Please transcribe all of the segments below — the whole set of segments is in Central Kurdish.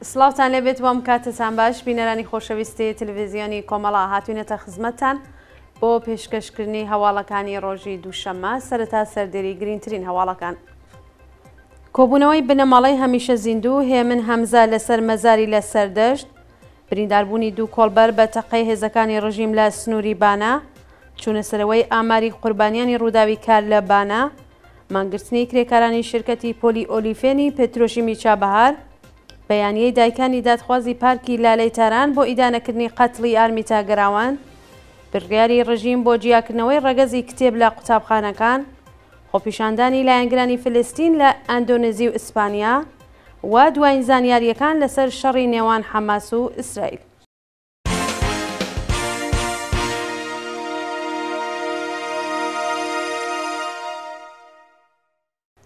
سڵاوتان لێبێت وام کاتتان باش بینەرانی خۆشەویستی تلویزیۆنی کۆمەڵا هاتوینەتە خزمەتتان بۆ پێشکەشکردنی هەواڵەکانی ڕۆژی دووشەممە سەرەتا سەردێری گرینگترین هەواڵەکان. کۆبوونەوەی بنەماڵەی هەمیشە زیندوو هێمن هەمزە لەسەر مەزاری لە سەردەشت، برینداربوونی دوو کۆڵبەر بە تەقەی هێزەکانی ڕژیم لە سنووری بانە، چوونەسەرەوەی ئاماری قوربانیانی ڕووداوی کار لە بانە، مانگرتنی کرێکارانی شرکەتی پۆلی ئۆلیفێنی پترۆشیمی چابەهار، بەیانیەی دایکانی دادخوازی پارکی لالەی تاران بۆ ئیدانەکردنی قەتڵی ئارمیتا گەراوەند، بڕیاری ڕژیم بۆ جیاکردنەوەی ڕەگەزی کتێب لە قوتابخانەکان، خۆپیشاندانی لایەنگرانی فلستین لە ئەندۆنزی و ئیسپانیا و دوایین زانیارییەکان لەسەر شەڕی نێوان حەماس و ئیسرائیل.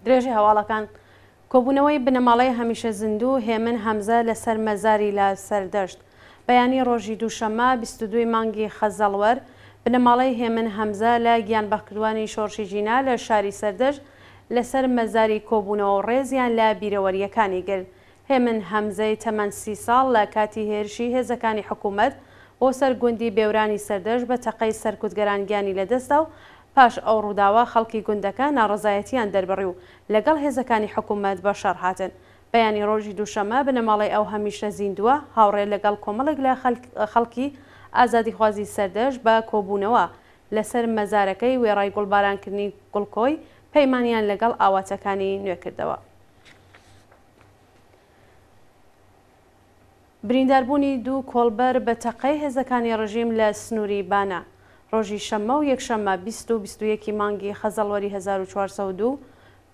درێژەی هەواڵەکان، کۆبوونەوەی بنەماڵەی هەمیشە زیندوو هێمن هەمزە لەسەر مەزاری لە سەردەشت. بەیانی ڕۆژی دووشەممە 22 ی مانگی خەزەڵوەر، بنەماڵەی هێمن هەمزە لە گیانبەختکردووانی شۆڕشی ژینا لە شاری سەردەشت لەسەر مەزاری کۆبوونەوە و ڕێزیان لە بیرەوەرییەکانی گرت. هێمن هەمزەی تەمەن 30 ساڵ لە کاتی هێرشی هێزەکانی حکوومەت بۆ سەر گوندی بێورانی سەردەشت بە تەقەی سەرکوتگەران گیانی لەدەستدا و پاش ئەو ڕووداوە خەڵکی گوندەکە ناڕەزایەتییان دەربڕی و لەگەڵ هێزەکانی حکوومەت بە شەڕ هاتن. بەیانی ڕۆژی دووشەممە بنەماڵەی ئەو هەمیشە زیندووە هاوڕێ لەگەڵ کۆمەڵێک لە خەڵکی ئازادیخوازی سەردەشت بە کۆبوونەوە لەسەر مەزارەکەی وێڕای گوڵبارانکردنی گوڵکۆی پەیمانیان لەگەڵ ئاواتەکانی نوێکردەوە. برینداربوونی دوو کۆڵبەر بە تەقەی هێزەکانی ڕژیم لە سنووری بانە ڕۆژی شەممە و یەکشەممە 20 و 21 ی مانگی خەزەڵوەری 1402،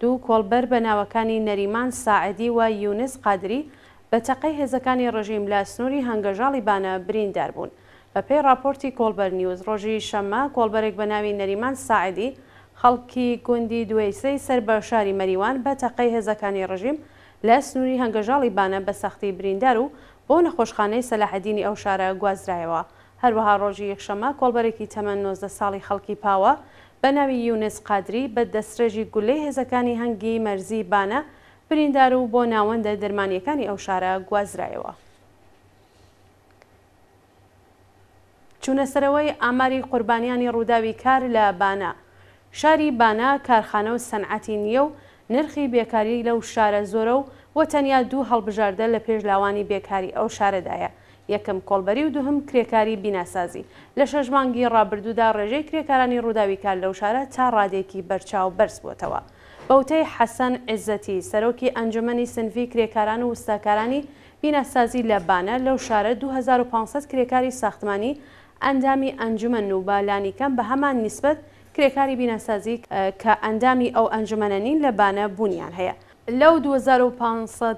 دوو کۆڵبەر بە ناوەکانی نەریمان ساعدی و یونس قادری بە تەقەی هێزەکانی ڕژیم لە سنووری هەنگەژاڵی بانە بریندار بوون. بە پێی ڕاپۆرتی کۆڵبەر نیوز، ڕۆژی شەممە کۆڵبەرێک بە ناوی نەریمان ساعدی خەڵکی گوندی دوێیسەی سەر بە شاری مەریوان بە تەقەی هێزەکانی ڕژیم لە سنووری هەنگەژاڵی بانە بە سەختی بریندار و بۆ نەخۆشخانەی سەلاحەدینی ئەو شارە گوازرایەوە. هەروەها ڕۆژی یەکشەممە کۆڵبەرێکی تەمەن 19 ساڵی خەڵکی پاوە بە ناوی یونس قادری بە دەستڕێژی گولەی هێزەکانی هەنگی مەرزی بانە بریندار و بۆ ناوەندە دەرمانییەکانی ئەو شارە گوازرایەوە. چوونەسەرەوەی ئاماری قوربانیانی ڕووداوی کار لە بانە شاری بانە کارخانە و سەنعەتی نییە و نرخی بێکاری لەو شارە زۆرە و و تەنیا دوو هەڵبژاردە لە پێش لاوانی بێکاری ئەو شارەدایە، یەکەم کۆڵبەری و دووهەم کرێکاری بیناسازی. لە شەش مانگی ڕابردوودا ڕێژەی کرێکارانی ڕووداوی کار لەو شارە تا ڕادەیەکی بەرچاو بەرز بووەتەوە. بە وتەی حەسەن عیزەتی، سەرۆکی ئەنجومەنی سنفی کرێکاران و وستاکارانی بیناسازی لە بانە، لەو شارە 2500 کرێکاری ساختمانی ئەندامی ئەنجومەنن و بە لانیکەم بە هەمان نیسبەت کرێکاری بیناسازی کە ئەندامی ئەو ئەنجومەنە نین لە بانە بوونیان هەیە. لەو 2500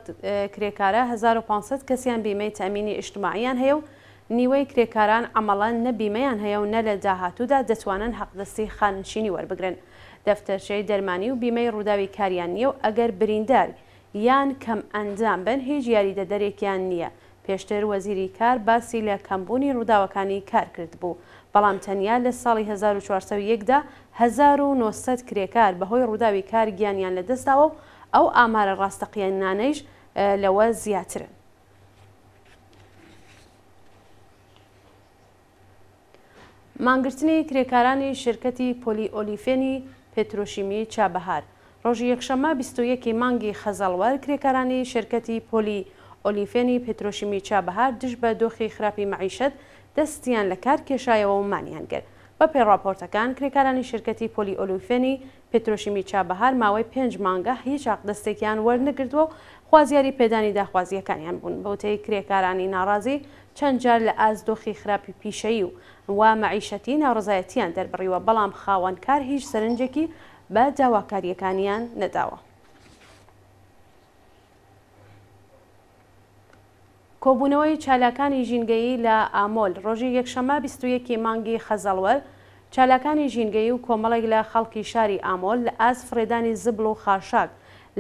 کرێکارە 1500 کەسیان بیمەی تەئمینی ئیجتماعییان هەیە و نیوەی کرێکاران عەمەڵەن نە بیمەیان هەیە و نە لە داهاتوودا دەتوانن حەقدەستی خانەنشینی وەربگرن. دەفتەرچەی دەرمانی و بیمەی ڕووداوی کاریان نییە و ئەگەر بریندار یان کەمئەندام بن هیچ یاریدەدەرێکیان نییە. پێشتر وەزیری کار باسی لە کەمبوونی ڕووداوەکانی کار کردبوو، بەڵام تەنیا لە ساڵی 1401 دا 1900 کرێکار بەهۆی ڕووداوی کار گیانیان لەدەستداوە و ئەو ئامارە ڕاستەقینانەیش لەوە زیاترن. مانگرتنی کرێکارانی شرکەتی پۆلی ئۆلیفێنی پێترۆشیمی چابەهار ڕۆژی یەکشەممە 21 ی مانگی خەزەڵوەر کرێکارانی شرکەتی پۆلی ئۆلیفێنی پێترۆشیمی چابەهار دژ بە دۆخی خراپی مەعیشەت دەستیان لە کار کێشایەوە و مانیان گرت. بەپێی ڕاپۆرتەکان کرێکارانی شرکەتی پۆلی ئۆلیفێنی پێترۆشیمی چابەهار ماوەی پێنج مانگە هیچ حەقدەستێکیان وەرنەگرتووە و خوازیاری پێدانی داخوازییەکانیان بوون. بەوتەی کرێکارانی ناڕازی چەند جار لە ئاست دۆخی خراپی پیشەیی و و مەعیشەتی ناڕەزایەتییان دەربڕیوە، بەڵام خاوەن کار هیچ سەرنجێکی بە داواکارییەکانیان نەداوە. کۆبوونەوەی چالاکانی ژینگەیی لە ئامۆل ڕۆژی یەکشەممە 21 ی مانگی خەزەڵوەر، چالاکانی ژینگەیی و کۆمەڵێک لە خەڵکی شاری ئامۆل لە ئاست فڕێدانی زبڵ و خاشاک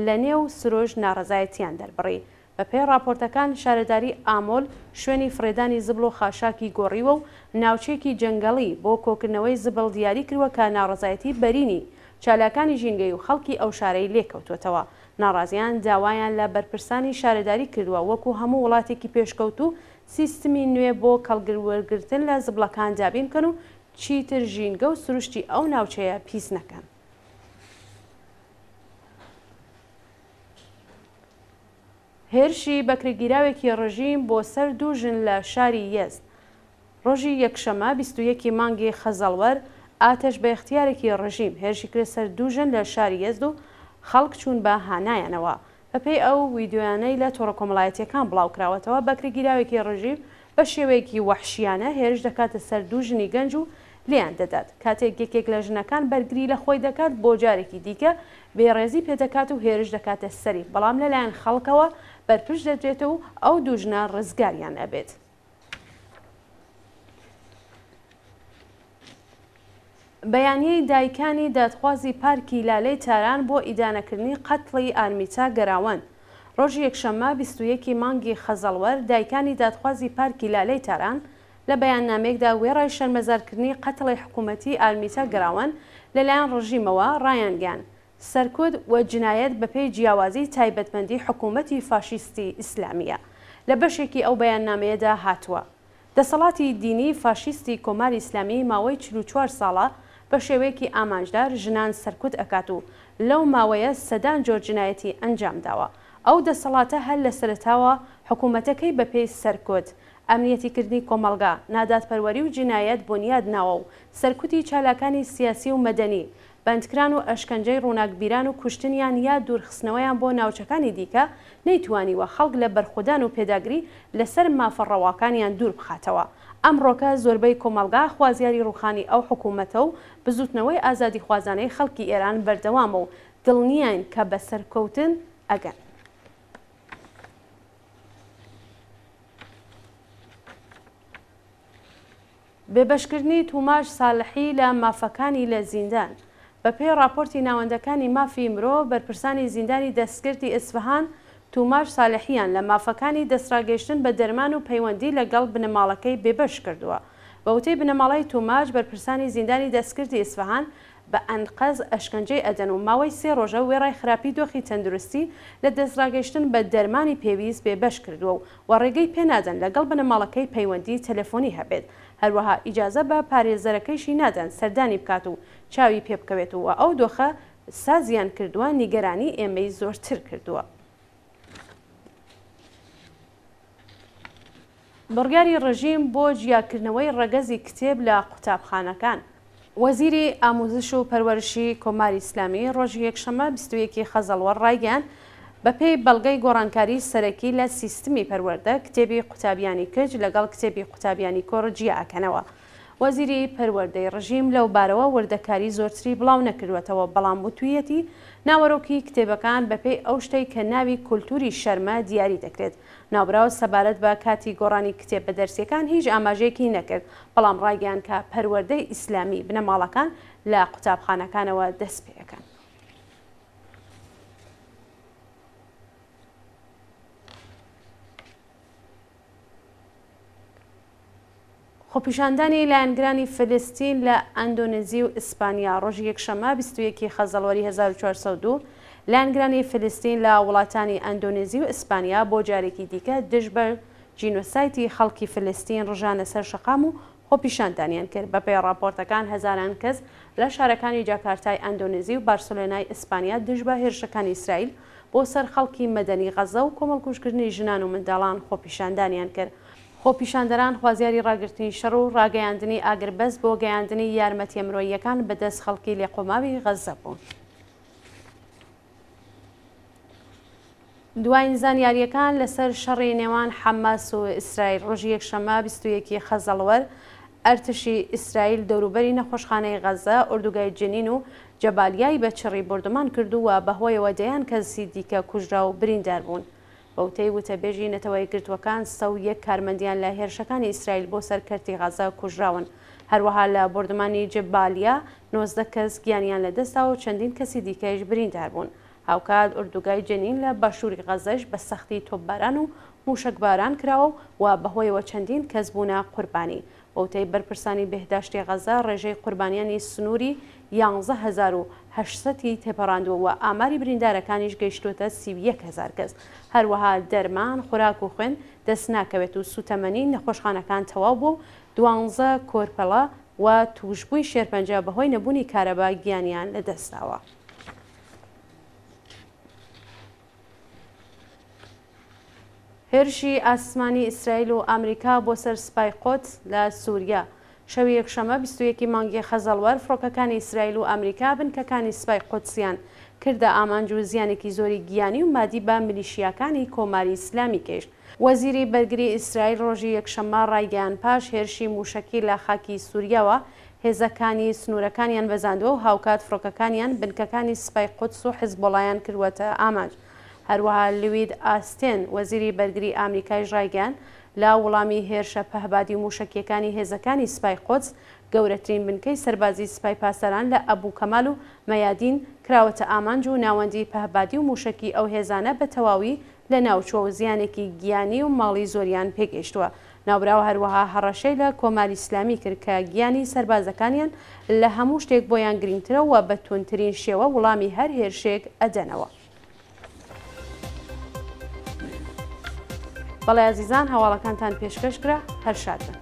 لە نێو سروشت ناڕەزایەتییان دەربڕی. بەپێی ڕاپۆرتەکان شارەداری ئامۆل شوێنی فڕێدانی زبڵ و خاشاکی گۆڕیوە و ناوچەیەکی جەنگەڵی بۆ کۆکردنەوەی زبڵ دیاری کردوە کە ناڕەزایەتی بەرینی چالاکانی ژینگەیی و خەڵکی ئەو شارەی لێکەوتوەتەوە. ناڕازیان داوایان لە بەرپرسانی شارەداری کردووە وەکو هەموو وڵاتێکی پێشکەوتوو سیستمی نوێ بۆ کەڵگوەرگرتن لە زبڵەکان دابین بکەن و چیتر ژینگە و سروشتی ئەو ناوچەیە پیس نەکەن. هێرشی بەکرێگیراوێکی ڕژیم بۆ سەر دوو ژن لە شاری یەزد ڕۆژی یەکشەممە 21 ی مانگی خەزەڵوەر ئاتەش بەختیارێکی ڕژیم هێرشی کردە سەر دوو ژن لە شاری یەزد و خەڵک چوون بە هانایانەوە. بەپێی ئەو ویدیۆیانەی لە تۆڕە کۆمەڵایەتییەکان بڵاوکراوەتەوە، بەکرێگیراوێکی ڕژیم بە شێوەیەکی وەحشیانە هێرش دەکاتە سەر دوو ژنی گەنج و لێیان دەدات. کاتێک یەکێک لە ژنەکان بەرگری لە خۆی دەکات، بۆ جارێکی دیکە بێڕێزی پێدەکات و هێرش دەکاتە سەری، بەڵام لەلایەن خەڵکەوە بەرپرچ دەدرێتەوە و ئەو دوو ژنە ڕزگاریان ئەبێت. بەیانیەی دایکانی دادخوازی پارکی لالەی تاران بۆ ئیدانەکردنی قەتڵی ئارمیتا گەراوەند ڕۆژی یەکشەممە 21 ی مانگی خەزەڵوەر دایکانی دادخوازی پارکی لالەی تاران لە بەیاننامەیەکدا وێڕای شەرمەزارکردنی قەتڵی حکوومەتیی ئارمیتا گەراوەند لەلایەن ڕژیمەوە ڕایانگەیاند سەرکوت و جنایەت بەپێی جیاوازی تایبەتمەندی حکوومەتی فاشیستی ئیسلامییە. لە بەشێکی ئەو بەیاننامەیەدا هاتووە، دەسەڵاتی دینیی فاشیستی کۆماری ئیسلامی ماوەی 44 ساڵە بە شێوەیەکی ئامانجدار ژنان سەرکوت ئەکات و لەو ماوەیە سەدان جۆر جنایەتی ئەنجام داوە. ئەو دەسەڵاتە هەر لە سەرەتاوە حکوومەتەکەی بەپێی سەرکوت، ئەمنیەتیکردنی کۆمەڵگا، نادادپەروەری و جنایەت بونیاد ناوە و سەرکوتی چالاکانی سیاسی و مەدەنی، بەندکران و ئەشکەنجەی ڕووناکبیران و کوشتنیان یا دوورخستنەوەیان بۆ ناوچەکانی دیکە نەیتوانیوە خەڵک لە بەرخودان و پێداگری لەسەر مافە ڕەواکانیان دوور بخاتەوە. ئەمڕۆکە زۆربەی کۆمەڵگا خوازیاری ڕووخانی ئەو حکوومەتە و بزووتنەوەی ئازادیخوازانەی خەڵکی ئێران بەردەوامە و دڵنیاین کە بە سەرکەوتن ئەگەن. بێبەشکردنی توماج سالحی لە مافەکانی لە زیندان بەپێی ڕاپۆرتی ناوەندەکانی مافی مرۆڤ، بەرپرسانی زیندانی دەستکردی ئیسفهان توماج سالحیان لە مافەکانی دەستڕاگەیشتن بە دەرمان و پەیوەندی لەگەڵ بنەماڵەکەی بێبەش کردووە. بە وتەی بنەماڵەی توماج، بەرپرسانی زیندانی دەستکردی ئیسفهان بە ئەنقەست ئەشکەنجەی ئەدەن و ماوەی سێ ڕۆژە وێڕای خراپی دۆخی تەندروستی لە دەستڕاگەیشتن بە دەرمانی پێویست بێبەش کردووە و و ڕێگەی پێ نادەن لەگەڵ بنەماڵەکەی پەیوەندی تەلەفۆنی هەبێت، هەروەها ئیجازە بە پارێزەرەکەیشی نادەن سەردانی بکات و چاوی پێ بکەوێت و ئەو دۆخە سازیان کردووە نیگەرانی ئێمەی زۆرتر کردووە. بڕیاری ڕژیم بۆ جیاکردنەوەی ڕەگەزی کتێب لە قوتابخانەکان. وەزیری ئامووزش و پەروەرشی کۆماری ئیسلامی ڕۆژی یەکشەممە 21 ی خەزەڵوەر ڕایگەیاند، بەپێی بەڵگەی گۆڕانکاری سەرەکی لە سیستمی پەروەردە، کتێبی قوتابیانی کچ لەگەڵ کتێبی قوتابیانی کوڕ جیا ئەکەنەوە. وەزیری پەروەردەی ڕژیم لەو بارەوە وردەکاری زۆرتری بڵاو نەکردووەتەوە، بەڵام وتوویەتی ناوەرۆکی کتێبەکان بەپێی ئەو شتەی کە ناوی کولتووری شەرمە دیاری دەکرێت. ناوبراو سەبارەت بە کاتی گۆڕانی کتێبە دەرسییەکان هیچ ئاماژەیەکی نەکرد، بەڵام ڕایگەیاند کە پەروەردەی ئیسلامی بنەماڵەکان لە قوتابخانەکانەوە دەست پێ ئەکەن. خۆپیشاندانی لایەنگرانی فلستین لە ئەندۆنزی و ئیسپانیا ڕۆژی یەکشەممە 21 ی خەزەڵوەری 1402 لایەنگرانی فلستین لە وڵاتانی ئەندۆنزی و ئیسپانیا بۆ جارێکی دیکە دژ بە جینۆسایتی خەڵکی فلستین ڕژانە سەر شەقام و خۆپیشاندانیان کرد. بەپێی ڕاپۆرتەکان هەزاران کەس لە شارەکانی جاکارتای ئەندۆنزی و بارسلۆنای ئیسپانیا دژ بە هێرشەکانی ئیسرائیل بۆ سەر خەڵکی مەدەنی غەززە و کۆمەڵکوژکردنی ژنان و منداڵان خۆپیشاندانیان کرد. خۆپیشاندەران خوازیاری ڕاگرتنی شەڕ و ڕاگەیاندنی ئاگربەست بۆ گەیاندنی یارمەتییە مرۆییەکان بە دەست خەڵکی لێقەوماوی غەززە بوون. دواین زانیارییەکان لەسەر شەڕی نێوان حەماس و ئیسرائیل ڕۆژی یەکشەممە 21 ی خەزەڵوەر ئەرتشی ئیسرائیل دەوروبەری نەخۆشخانەی غەززە، ئۆردوگای جنین و جەبالیای بە چڕی بۆردومان کرد و بەهۆیەوە دەیان کەسی دیکە کوژرا و بریندار بوون. بەوتەی وتەبێژی نەتەوەیەکگرتووەکان، 101 کارمەندیان لە هێرشەکانی ئیسرائیل بۆ سەر کەرتی غەززە کوژراون. هەروەها لە بۆردومانی جبالیا 19 کەس گیانیان لەدەستدا و چەندین کەسی دیکەیش بریندار بوون. هاوکات ئوردوگای جەنین لە باشووری غەززەش بە سەختی تۆپباران و مووشەکباران کراوە و بەهۆیەوە چەندین کەس بوونە قوربانی. بەوتەی بەرپرسانی بێهداشتی غەززە، ڕێژەی قوربانیانی سنووری 11800. 800 ی تێپەڕاندووە و ئاماری بریندارەکانیش گەیشتووەتە 31 هەزار کەس. هەروەها دەرمان، خۆراک و خوێن دەستناکەوێت و سووتەمەنی نەخۆشخانەکان تەواو بووە و دوانزە کۆرپەلە و تووشبووی شێرپەنجە بەهۆی نەبوونی کارەبا گیانیان لەدەستداوە. هێرشی ئاسمانی ئیسرائیل و ئامریکا بۆ سەر سپای قودس لە سووریە شەوی یەکشەممە 21 ی مانگی خەزەڵوەر فڕۆکەکانی ئیسرائیل و ئامریکا بنکەکانی سپای قودسیان کردە ئامانج و زیانێکی زۆری گیانی و مادی بە میلیشیاکانی کۆماری ئیسلامی گەیشت. وەزیری بەرگری ئیسرائیل ڕۆژی یەکشەممە ڕایگەیاند پاش هێرشی مووشەکی لە خاکی سووریاوە هێزەکانی سنوورەکانیان بەزاندووە و هاوکات فڕۆکەکانیان بنکەکانی سپای قودس و حزبوڵایان کردووەتە ئامانج. هەروەها لوید ئاستێن، وەزیری بەرگری ئامریکایش ڕایگەیاند، لە وڵامی هێرشە پەهبادی و مووشەکییەکانی هێزەکانی سپای قودس، گەورەترین بنکەی سەربازیی سپای پاسداران لە ئەبوکەمال و مەیادین کراوەتە ئامانج و ناوەندی پەهبادی و مووشەکی ئەو هێزانە بە تەواوی لەناوچووە و زیانێکی گیانی و ماڵی زۆریان پێگەیشتووە. ناوبراو هەروەها هەڕەشەی لە کۆماری ئیسلامی کرد کە گیانی سەربازەکانیان لە هەموو شتێک بۆیان گرینگترە و بە توندترین شێوە وڵامی هەر هێرشێک ئەدەنەوە. بەڵێ ئازیزان هەواڵەکانتان پێشکەش کرا هەر شاد بن.